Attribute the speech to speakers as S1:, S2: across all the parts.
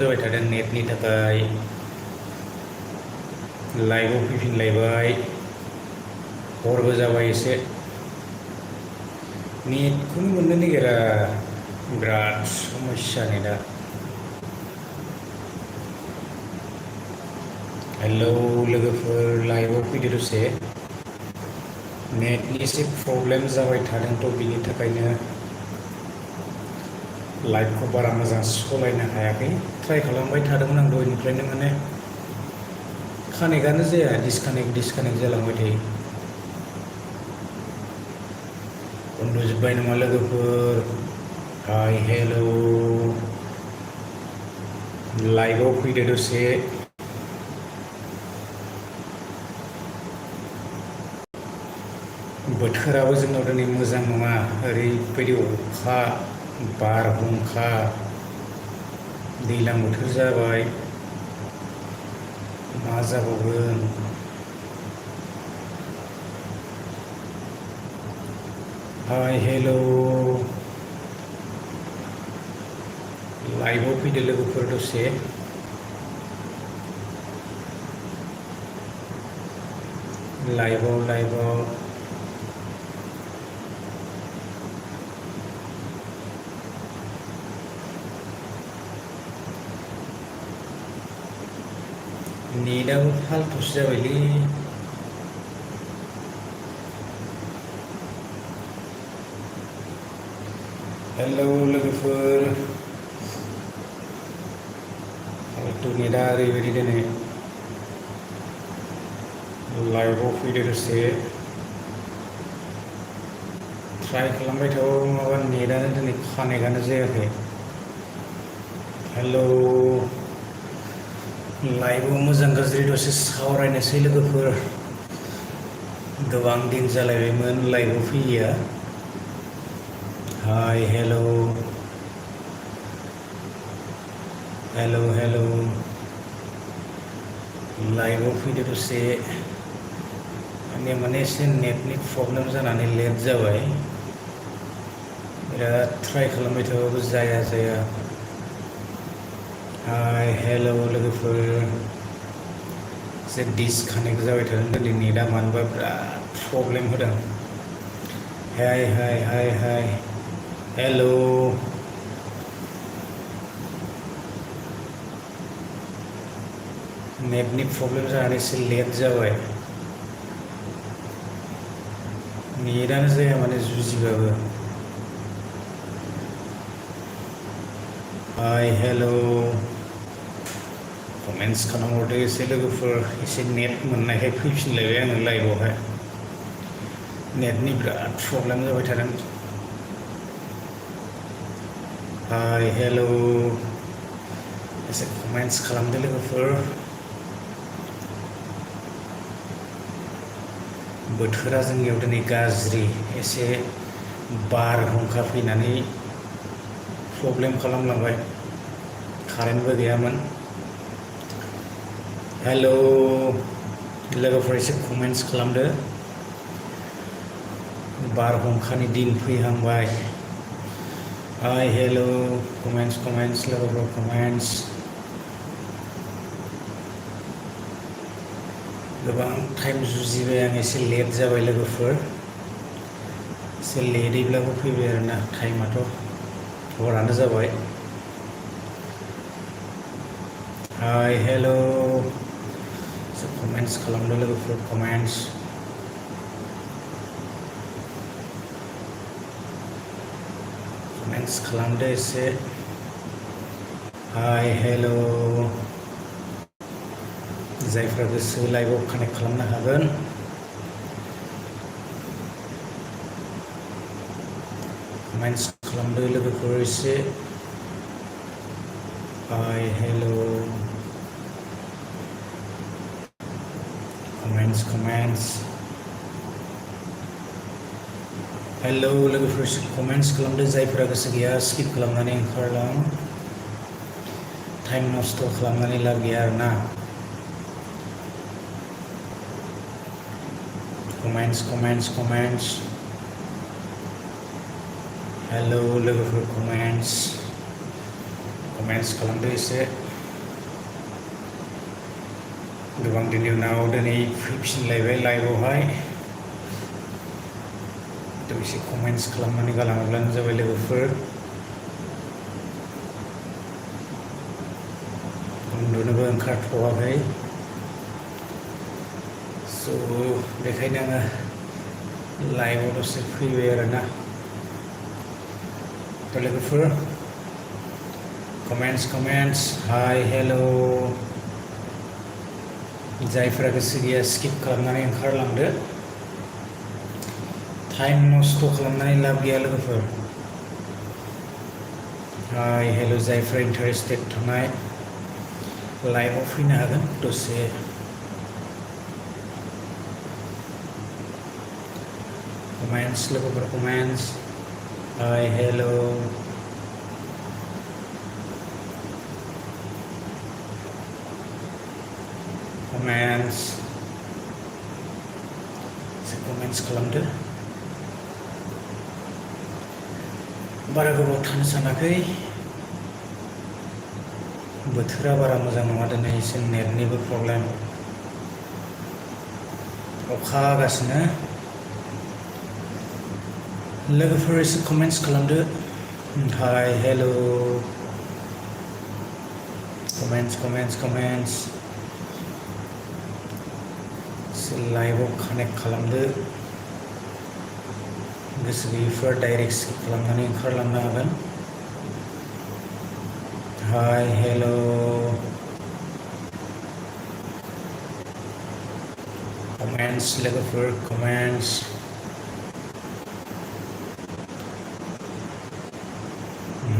S1: जाबाय थादों नेटनि थाखाय लाइभआव फैफिनलायबाय हरबो जाबाय एसे नेटखौनो मोननो नागिरा बिराद समस्या नेटआ हेलौ लोगोफोर लाइभआव फैदो दसे नेटनि एसे प्रब्लेम जाबाय थादोंथ' बिनि थाखायनो लाइभखौ बारा मोजां सालायनो हायाखै ट्राइ खालामबाय थादोंमोन आं दहायनिफ्रायनो माने कानेक्टआनो जाया डिसकानेक्ट जालांबाय थायो उन्दुजोब्बाय नामा लोगोफोर हाय हेलौ लाइभआव फैदो दसे बोथोराबो जोंनाव दिनै मोजां नङा ओरैबायदि अखा बारहुंखा दैज्लां बोथोर जाबाय मा जाबावगोन हाय हेलौ लाइभआव फैदो लोगोफोर दसे लाइभआव नेटआबो फाल्थुसो जाबायलै हेलौ लोगोफोर फाल्थु नेटआ ओरैबायदि दिनै लाइभआव फैदो दसे ट्राइ खालामबाय थाबाबो माबा नेटआनो दिनै कानेक्टआनो जायाखै हेलौ लाइभआव मोजां गाज्रि दसे सावरायनोसै लोगोफोर गोबां दिन जालायबायमोन लाइभआव फैयैया हाय हेलौ लाइभआव फैदो दसे आंनिया माने एसे नेटनि प्रब्लेम जानानै लेट जाबाय बिराद ट्राइ खालामबाय थाबाबो जाया हाय हेलौ लोगोफोर एसे डिसकानेक्ट जाबाय थादों दिनै नेटआ मानोबा बिराद प्रब्लेम होदों हाय हेलौ नेटनि प्रब्लेम जानानै एसे लेट जाबाय नेटआनो जाया माने जुजिबाबो हाय हेलौ कमेन्ट्स खालामहरदो एसे लोगोफोर एसे नेट मोननायखाय फैफिनलायबाय आङो लाइभआवहाय नेटनि बिराद प्रब्लेम जाबाय थादों हाय हेलौ एसे कमेन्ट्स खालामदो लोगोफोर बोथोरा जोंनियाव दिनै गाज्रि एसे बारहुंखा फैनानै प्रब्लेम खालामलांबाय कारेन्टबो गैयामोन हेलौ लोगोफोर एसे कमेन्ट्स खालामदो बारहुंखानि दिन फैहांबाय हाय हेलौ कमेन्ट्स लोगोफोर कमेन्ट्स गोबां टाइम जुजिबाय आं एसे लेट जाबाय लोगोफोर एसे लेटैब्लाबो फैबाय आरोना टाइमाथ' हरानो जाबाय हाय हेलौ एसे कमेन्ट्स खालामदो लोगोफोर कमेन्ट्स खालामदो एसे हाय हेलौ जायफ्रा गोसो लाइभआव कानेक्ट खालामनो हागोन कमेन्ट्स खालामदो लोगोफोर एसे हाय हेलौ कमेन्ट्स हेलौ लोगोफोर एसे कमेन्ट्स खालामदो जायफ्रा गोसो गैया स्किप खालामनानै ओंखारलां टाइम नस्थ' खालामनानै लाब गैया आरोना कमेन्ट्स हेलौ लोगोफोर कमेन्ट्स खालामदो एसे गोबां दिननि उनाव दिनै फैफिनलायबाय लाइभआवहाय एसे कमेन्ट्स खालामनानै गालाङोब्लानो जाबाय लोगोफोर उन्दुनोबो ओंखारथ'वाखै स' बेखायनो आङो लाइभआव दसे फैबाय आरोना थ' लोगोफोर कमेन्ट्स हाय हेल' जायफोरा गोसो गैया स्किप खालामनानै ओंखारलांदो टाइम नस्थ' खालामनानै लाब गैया लोगोफोर हाय हेल' जायफोरा इन्टारेस्टेड थानाय लाइभआव फैनो हागोन दसे कमेन्ट्स लोगोफोर कमेन्ट्स हाय हेल' कमेन्ट्स खालामदो बारा गोबाव थानो सानाखै बोथोरा बारा मोजां नङा दिनै एसे नेटनिबो प्रब्लेम अखा हागासिनो लोगोफोर एसे कमेन्ट्स खालामदो हाय हेल' कमेन्ट्स लाइभआव कानेक्ट खालामदो गोसो गैयैफ्रा डाइरेक्ट स्किप खालामनानै ओंखारलांनो हागोन हाय हेल' कमेन्ट्स लोगोफोर कमेन्ट्स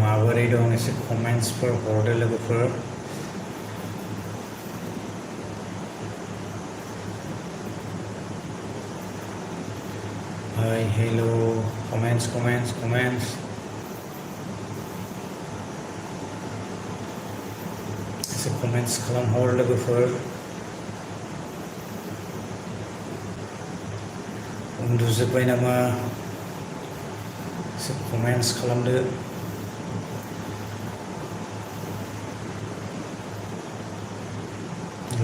S1: माबोरै दं एसे कमेन्ट्सफोर हरदो लोगोफोर हाय हेल' कमेन्ट्स एसे कमेन्ट्स खालामहर लोगोफोर उन्दुजोब्बाय नामा एसे कमेन्ट्स खालामदो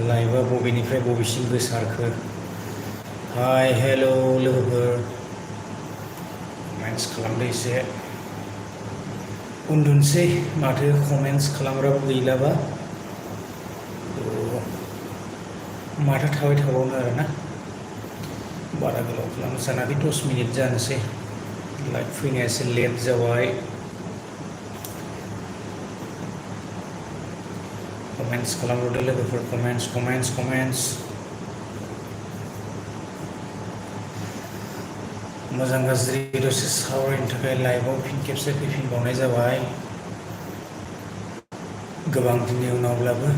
S1: लाइभआ बबेनिफ्राय बबेसिम गोसारखो हाय हेल' लोगोफोर कमेन्ट्स खालामदो एसे उन्दुनोसै माथो कमेन्ट्स खालामग्राबो गैलाबा माथो थाबाय थाबावनो आरोना बारा गोलाव खालामनो सानाखै 10 मिनिट जानोसै लाइभ फैनाया एसे लेट जाबाय कमेन्ट्स खालामहरदो लोगोफोर कमेन्ट्स मोजां गाज्रि दसे सावरायनो थाखाय लाइभआव फिन खेबसे फैफिनबावनाय जाबाय गोबां दिननि उनावब्लाबो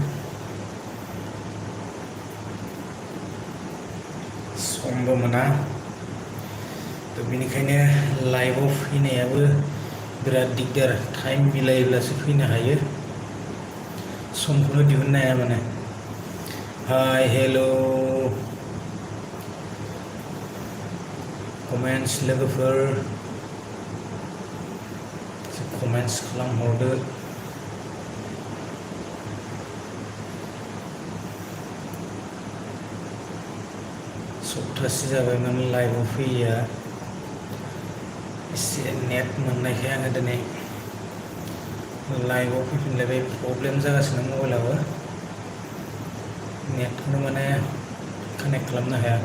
S1: समबो मोना थ' बेनिखायनो लाइभआव फैनायाबो बिराद दिगदार टाइम मिलायोब्लासो फैनो हायो समखौनो दिहुननो हाया माने हाय हेल' कमेन्ट्स लोगोफोर कमेन्ट्स खालामहरदो सप्तासे जाबायमोन लाइभआव फैया एसे नेट मोननायखाय आङो दिनै लाइभआव फैफिनलायबाय प्रब्लेम जागासिनो मबाइलाबो नेटखौनो माने कानेक्ट खालामनो हाया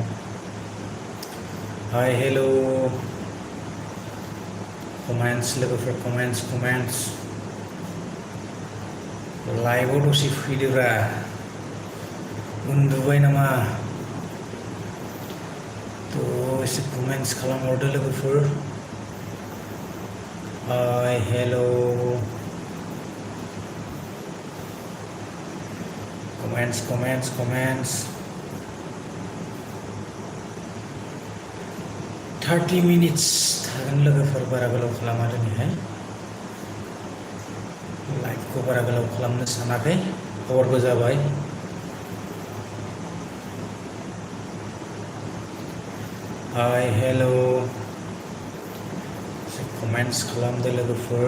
S1: हाय हेल' कमेन्ट्स लोगोफोर कमेन्ट्स लाइभआव दसे फैदोब्रा उन्दुबाय नामा थ' एसे कमेन्ट्स खालामहरदो लोगोफोर हाय हेल' कमेन्ट्स 30 मिनिट्स थागोन लोगोफोर बारा गोलाव खालामा दिनैहाय लाइभखौ बारा गोलाव खालामनो सानाखै हरबो जाबाय हाय हेल' कमेन्ट्स खालामदो लोगोफोर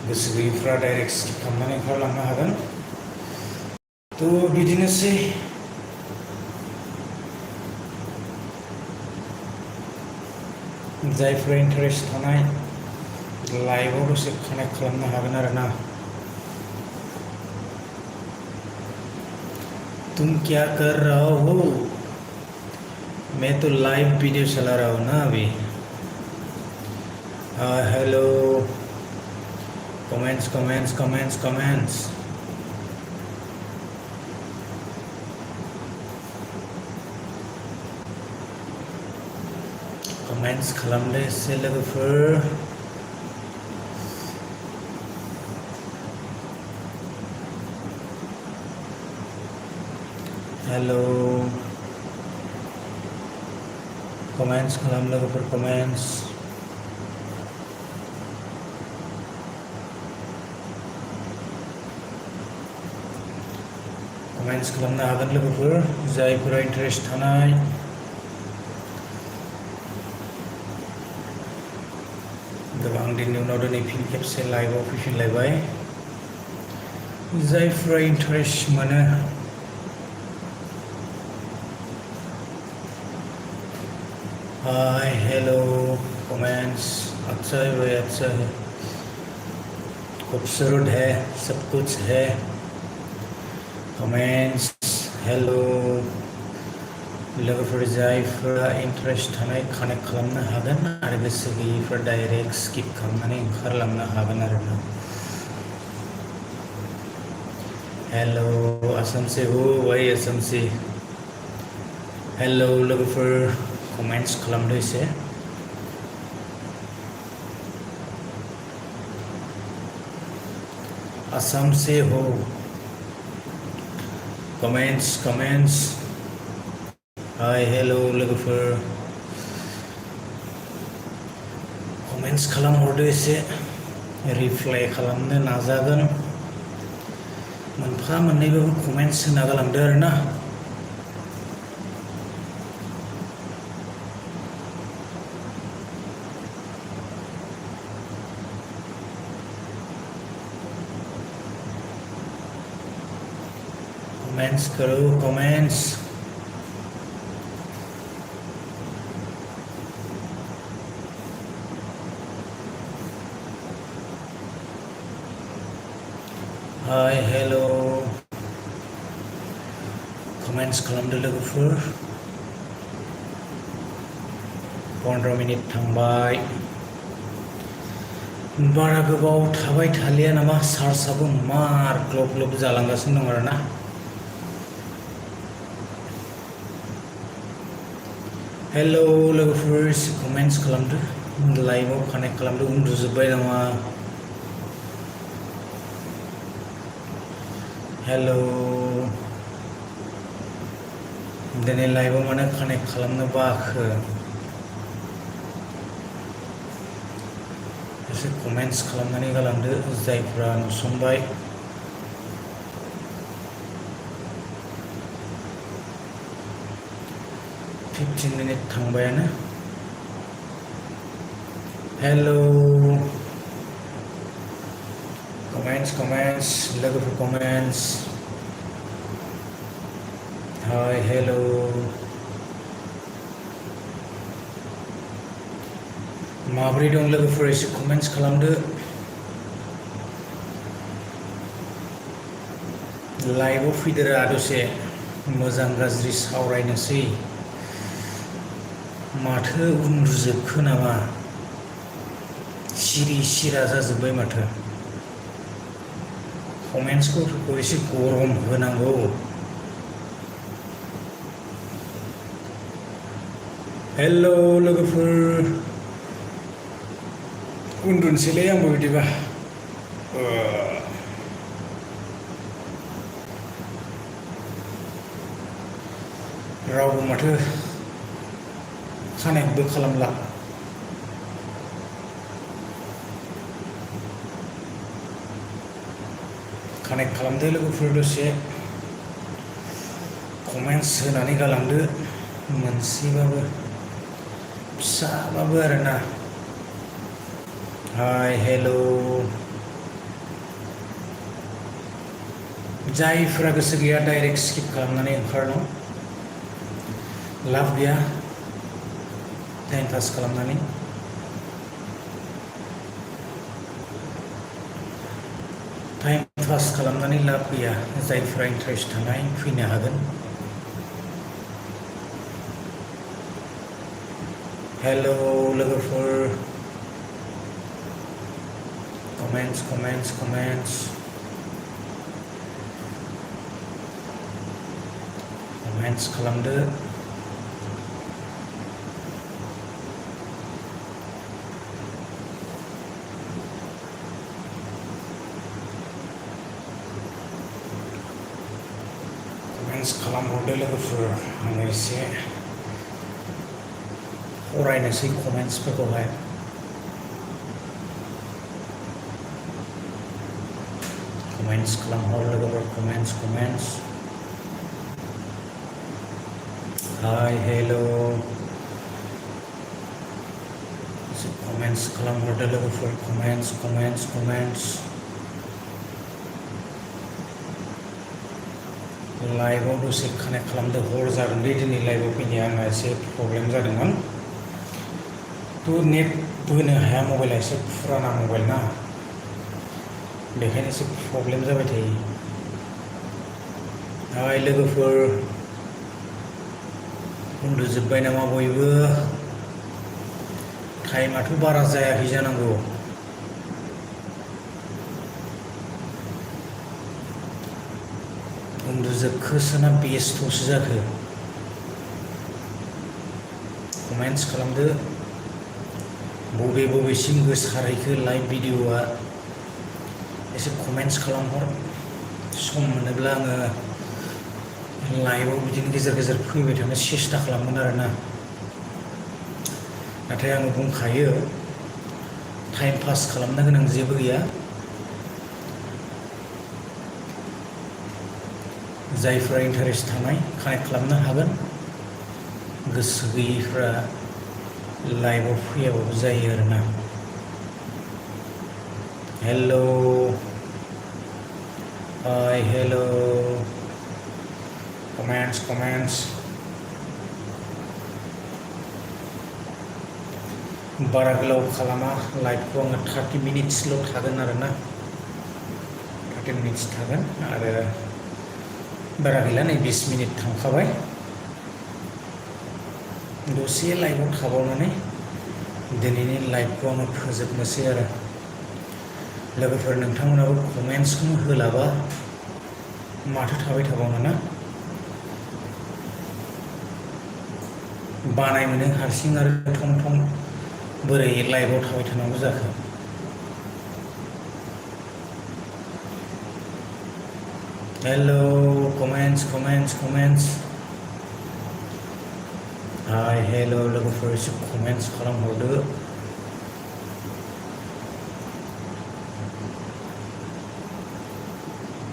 S1: गोसो गैयैफ्रा डाइरेक्ट स्किप खालामनानै ओंखारलांनो हागोन तो बिदिनोसै जायफोरा इन्टारेस्ट थानाय लाइभआव दसे कानेक्ट खालामनो हागोन आरोना। तुम क्या कर रहा हो? मैं तो लाइव वीडियो चला रहा हूँ ना अभी। Hello, comments comments comments comments. Comments खालामदो एसे लोगोफोर। हेलो, कमेंट्स खालाम लोगोफोर, कमेंट्स। कमेंट्स खालामनो हागोन लोगोफोर जायफोरा इन्टारेस्ट थानाय। गोबां दिननि उनाव दिनै फिन खेबसे लाइभआव फैफिनलायबाय। जायफोरा इन्टारेस्ट मोनो हाय हेलो कमेंट्स। अच्छा है भाई, अच्छा है, खूबसूरत है, सब कुछ है। कमेंट्स हेलो लोगोफोर जायफोरा इन्टारेस्ट थानाय कानेक्ट खालामनो हागोन आरो गोसो गैयैफोरा डाइरेक्ट स्किप खालामनानै ओंखारलांनो हागोन आरोना। हेलो आसाम से हो भाई, आसाम से। हेलो लोगोफोर, कमेंट्स खालामदो एसे। आसाम से हो, कमेंट्स कमेंट्स। हाय हेलो लोगोफोर, कमेंट्स खालामहरदो एसे, रिप्लाइ खालामनो नाजागोन। मोनफा मोननैबाबो कमेन्ट्स होना गालांदो आरोना। कमेंट्स करो, कमेंट्स। हाय हेलो, कमेंट्स खालामदो लोगोफोर। 15 मिनिट थांबाय, बारा गोबाव थाबाय थालिया नामा? चार्जआबो मार ग्लब ग्लब जालांगासिनो दं आरोना। हेलो लोगोफोर, एसे कमेन्ट्स खालामदो, लाइभआव कानेक्ट खालामदो। उन्दुजोब्बाय नामा? हेलो, दिनै लाइभआव मानो कानेक्ट खालामनो बाखो? एसे कमेन्ट्स खालामनानै गालांदो जायफ्रा नुसनबाय। फिफ्टिन मिनिट थांबायानो। हेलो, कमेंट्स कमेंट्स लोगोफोर, कमेंट्स। हाय हेलो, माबोरै दं लोगोफोर? एसे कमेन्ट्स खालामदो। लाइभआव फैदोरा दसे, मोजां गाज्रि सावरायनोसै। माथो उन्दुजोबखो नामा? सिरि सिरा जाजोब्बाय माथो। कमेन्ट्सफोरखौ एसे गरम होनांगौ। हेलो लोगोफोर, उन्दुनोसैलै आंबो बिदिबा। रावबो माथो कानेक्टबो खालामला। कानेक्ट खालामदो लोगोफोर दसे, कमेन्ट्स होनानै गालांदो मोनसेबाबो, फिसाबाबो आरोना। हाय हेलो, जायफोरा गोसो गैया डाइरेक्ट स्किप खालामनानै ओंखारनो लाब गैया टाइम पास खालामनानै लाब गैया जायफोरा इन्टारेस्ट थानाय फैनो हागोन हेलौ लोगोफोर कमेन्ट्स खालामदो खालामहरदो लोगोफोर आङो एसे फरायनोसै कमेन्ट्सफोरखौहाय खालामहर लोगोफोर कमेन्ट्स हाय हेल' एसे कमेन्ट्स खालामहरदो लोगोफोर कमेन्ट्स लाइभआव दसे कानेक्ट खालामदो हर जादोंलै दिनै लाइभआव फैनाया आंना एसे प्रब्लेम जादोंमोन नेट बोनो हाया मबाइला एसे फुराना मबाइल ना बेखायनो एसे प्रब्लेम जाबाय थायो हाय लोगोफोर उन्दुजोब्बाय नामा बयबो टाइमाथ' बारा जायाखै जानांगौ उन्दुजोबखोसो ना बेस्थ'सो जाखो कमेन्ट्स खालामदो बबेसिम गोसारहैखो लाइभ भिडिअ'आ एसे कमेन्ट्स खालामहर सम मोनोब्ला आङो लाइभआव बिदिनो गेजेर फैबाय थानो सेस्था खालामगोन आरोना नाथाय आङो बुंखायो टाइम पास खालामनो गोनां जेबो गैया जायफोरा इन्टारेस्ट थानाय कानेक्ट खालामनो हागोन गोसो गैयैफ्रा लाइभआव फैयाबाबो जायो आरोना हेल' हाय हेल' कमेन्ट्स बारा गोलाव खालामा लाइभखौ आङो 30 मिनिट्सल' थागोन आरोना 30 मिनिट्स थागोन आरो बारा गैला नै 20 मिनिट थांखाबाय दसे लाइभआव थाबावनानै दिनैनि लाइभखौ आङो फोजोबनोसै आरो लोगोफोर नोंथांमोनाबो कमेन्ट्सखौनो होलाबा माथो थाबाय थाबावनो ना बानाय मोनो हारसिं आरो थं बोरै लाइभआव थाबाय थानांगौ जाखो हेल' कमेन्ट्स हाय हेल' लोगोफोर एसे कमेन्ट्स खालामहरदो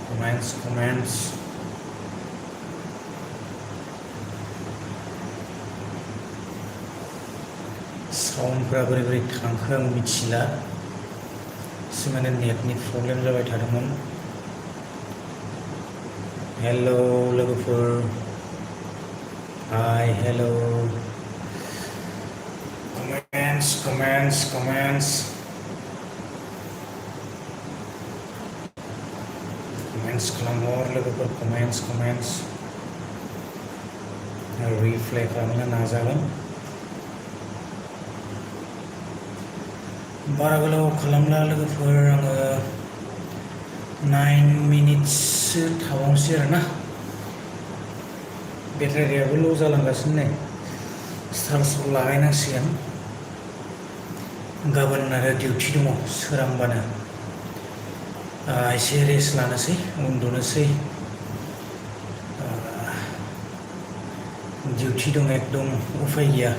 S1: कमेन्ट्स साउन्डफ्रा बोरै थांखो आं मिथिला एसे माने नेटनि प्रब्लेम जाबाय थादोंमोन हेल' लोगोफोर हाय हेल' कमेन्ट्स खालामहर लोगोफोर कमेन्ट्स रिप्लाइ खालामनो नाजागोन बारा गोलाव खालामला लोगोफोर आङो 9 मिनिट्ससो थाबावनोसै आरोना बेटारियाबो ल' जालांगासिनो नै चार्जखौ लागायनांसिगोन गाबोन आरो डिउटि दङ सोरांबानो एसे रेस्ट लानोसै उन्दुनोसै डिउटि दं एकदम उफाय गैया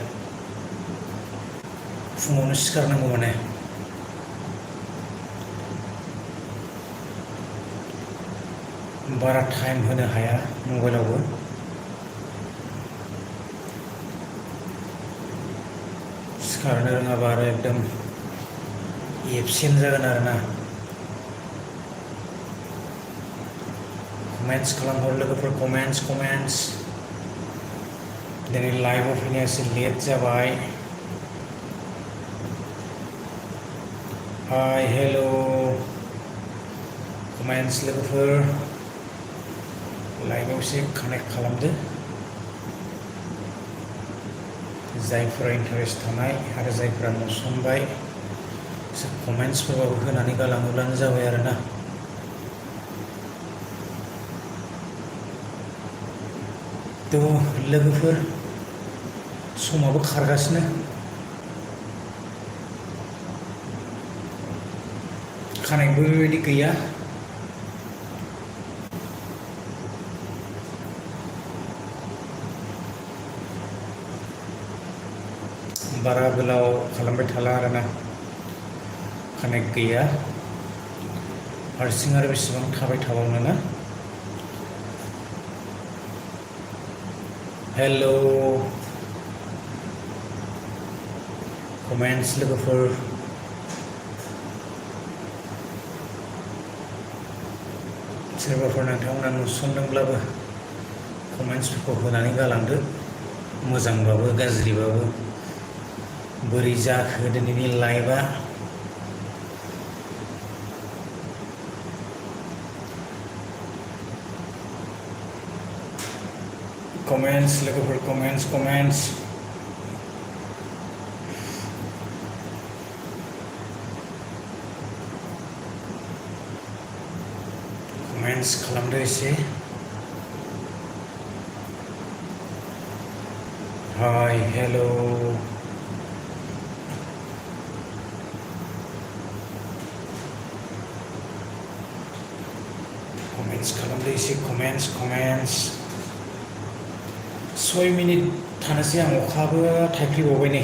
S1: फुङावनो सिखारनांगौ माने बारा टाइम होनो हाया मबाइलावबो सिखारनो रोङाबा आरो एकदम एबसेन्ट जागोन आरोना कमेन्ट्स खालामहर लोगोफोर कमेन्ट्स दिनै लाइभआव फैनाया एसे लेट जाबाय हाय हेल' कमेन्ट्स लोगोफोर लाइभआव एसे कानेक्ट खालामदो जायफोरा इन्टारेस्ट थानाय आरो जायफोरा नुसनबाय एसे कमेन्ट्सफोरबाबो होनानै गालाङोब्लानो जाबाय आरोना थ' लोगोफोर समाबो खारगासिनो कानेक्टबो बेबायदि गैया बारा गोलाव खालामबाय थाला आरोना कानेक्ट गैया हारसिं आरो बेसेबां थाबाय थाबावनो ना हेल' कमेन्ट्स लोगोफोर सोरबाफोर नोंथांमोना नुसनदोंब्लाबो कमेन्ट्सफोरखौ होनानै गालांदो मोजांबाबो गाज्रिबाबो बोरै जाखो दिनैनि लाइभआ कमेन्ट्स लोगोफोर कमेन्ट्स कमेन्ट्स खालामदो एसे हाय हेल' कमेन्ट्स खालामदो एसे कमेन्ट्स 6 मिनिट थानोसै आं अखाबो थाइफ्रिबावबाय नै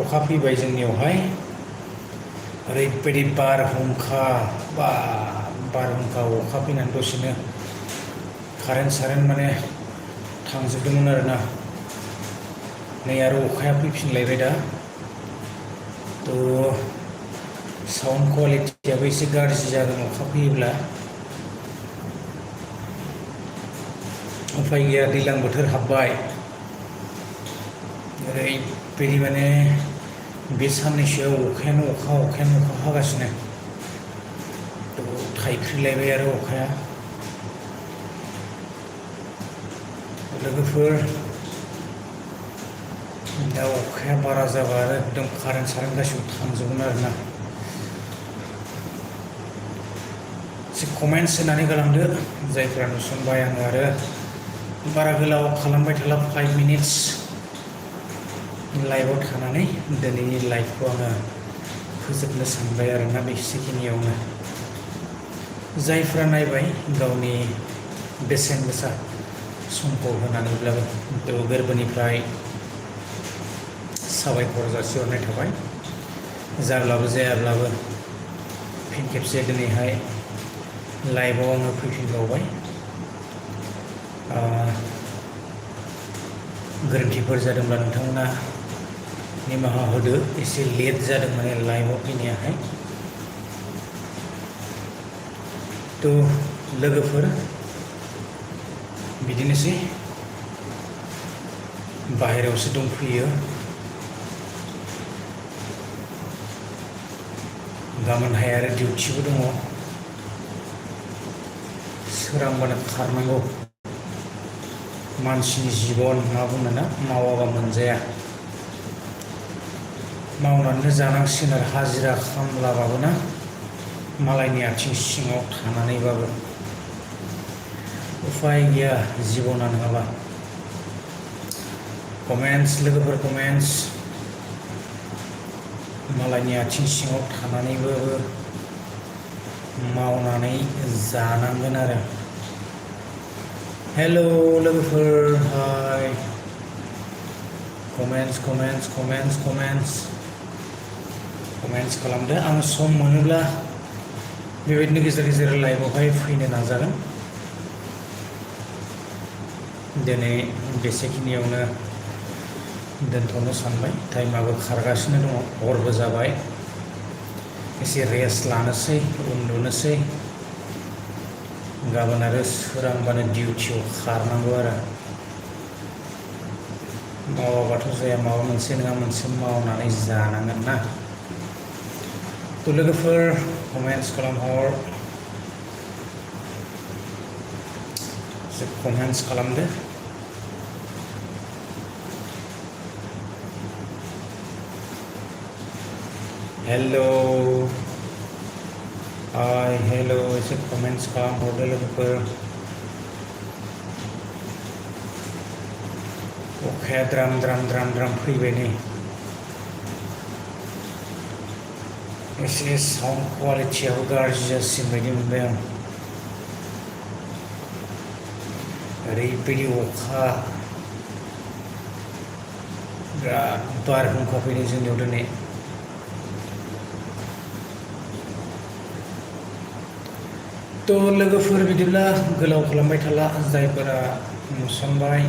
S1: अखा फैबाय जोंनियावहाय ओरैबायदि बारहुंखा बारहुंखा अखा फैनानै दसेनो कारेन्ट माने थांजोबदोंमोन आरोना नै आरो अखाया फैफिनलायबाय दा थ' साउन्ड क्वालिटियाबो एसे गाज्रि जागोन अखा फैयोब्ला उफाय गैया दैज्लां बोथोर हाबबाय ओरैबायदि माने बे साननैसोआव अखायानो अखा हागासिनो थाइख्रिलायबाय आरो अखाया लोगोफोर दा अखाया बारा जाबा आरो एकदम कारेन्ट गासिबो थांजोबगोन आरोना एसे कमेन्ट्स होनानै गालांदो जायफोरा नुसनबाय आङो आरो बारा गोलाव खालामबाय थाला 5 मिनिट्स लाइभआव थानानै दिनैनि लाइभखौ आङो फोजोबनो सानबाय आरोना बेसेखिनियावनो जायफ्रा नायबाय गावनि बेसेन गोसा समखौ होनानैब्लाबो गोरबोनिफ्राय साबायखर जासिहरनाय थाबाय जाब्लाबो जायाब्लाबो फिन खेबसे दिनैहाय लाइभआव आङो फैफिनबावबाय गोरोन्थिफोर जादोंब्ला नोंथांमोना निमाहा होदो एसे लेट जादों माने लाइभआव फैनायाहाय थ' लोगोफोर बिदिनोसै बाहेरायावसो दंफैयो गाबोनहाय आरो डिउटिबो दङ सोरांबानो खारनांगौ मानसिनि जिबन मा बुङो ना मावाबा मोनजाया मावनानै जानांसिगोन आरो हाजिरा खामलाबाबो ना मालायनि आथिं सिङाव थानानैबाबो उफाय गैया जिबना नङाबा कमेन्ट्स लोगोफोर कमेन्ट्स मालायनि आथिं सिङाव थानानैबाबो मावनानै जानांगोन आरो हेल' लोगोफोर हाय कमेन्ट्स खालामदो आं सम मोनोब्ला बेबायदिनो गेजेर लाइभआवहाय फैनो नाजागोन दिनै बेसेखिनियावनो दोनथ'नो सानबाय टाइमाबो खारगासिनो दङ हरबो जाबाय एसे रेस्ट लानोसै उन्दुनोसै गाबोन आरो सोरांबानो डिउटियाव खारनांगौ आरो मावाबाथ' जाया माबा मोनसे नङा मोनसे मावनानै जानांगोन ना थ' लोगोफोर कमेन्ट्स खालामहर कमेन्ट्स खालामदो हेलो हाय हेलो एसे कमेन्ट्स खालामहरदो लोगोफोर अखाया द्राम द्राम द्राम द्राम फैबाय नै एसे साउन्ड क्वालिटियाबो गाज्रि जासिगोन बायदि मोनबाय आं ओरैबायदि अखा बिराद बारहुंखा फैदों जोंनियाव दिनै थ' लोगोफोर बिदिब्ला गोलाव खालामबाय थाला जायफोरा नुसनबाय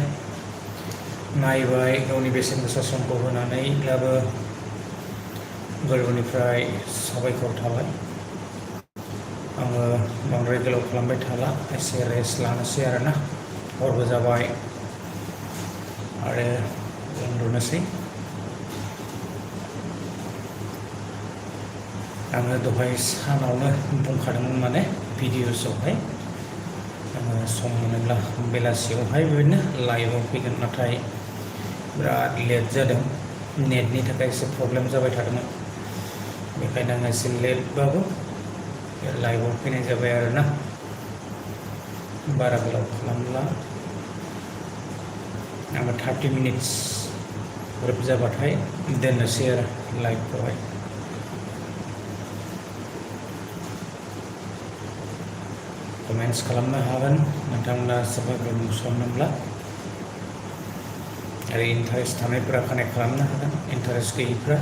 S1: नायबाय गावनि बेसेन गोसा समखौ होनानैब्लाबो गोरबोनिफ्राय साबायखर थाबाय आङो बांद्राय गोलाव खालामबाय थाला एसे रेस्ट लानोसै आरोना हरबो जाबाय आरो उन्दुनोसै आङो दहाय सानावनो बुंखादोंमोन माने भिडिअसआवहाय आङो सम मोनोब्ला बेलासियावहाय बेबायदिनो लाइभआव फैगोन नाथाय बिराद लेट जादों नेटनि थाखाय एसे प्रब्लेम जाबाय थादोंमोन बेखायनो आङो एसे लेटबाबो लाइभआव फैनाय जाबाय आरोना बारा गोलाव खालामला आङो 30 मिनिट्स ग्रोब जाबाथाय दोननोसै आरो लाइभखौहाय कमेन्ट्स खालामनो हागोन नोंथांमोना सोरबाफोर नुसनोब्ला आरो इन्टारेस्ट थानायफोरा कानेक्ट खालामनो हागोन इन्टारेस्ट गैयैफ्रा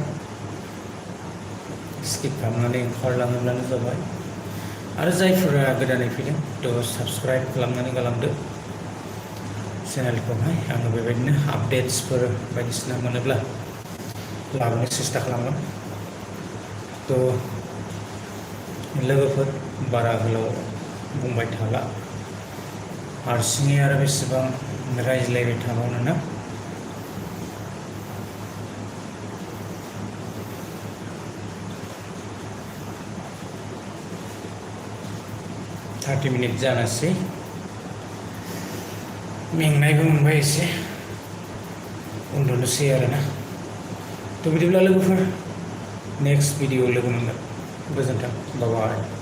S1: स्किप खालामनानै ओंखारलाङोब्लानो जाबाय आरो जायफोरा गोदानै फैदों थ' साबस्क्राइब खालामनानै गालांदो चेनेलखौहाय आङो बेबायदिनो आपडेट्सफोर बायदिसिना मोनोब्ला लाबोनो सेस्था खालामगोन थ' लोगोफोर बारा गोलाव बुंबाय थाला हारसिङै आरो बेसेबां रायज्लायबाय थाबावनो ना 30 मिनिट जानोसै मेंनायबो मोनबाय एसे उन्दुनोसै आरोना थ' बिदिब्ला लोगोफोर नेक्स्ट भिडिअ लोगो मोनगोन गोजोन्थों बाय बाय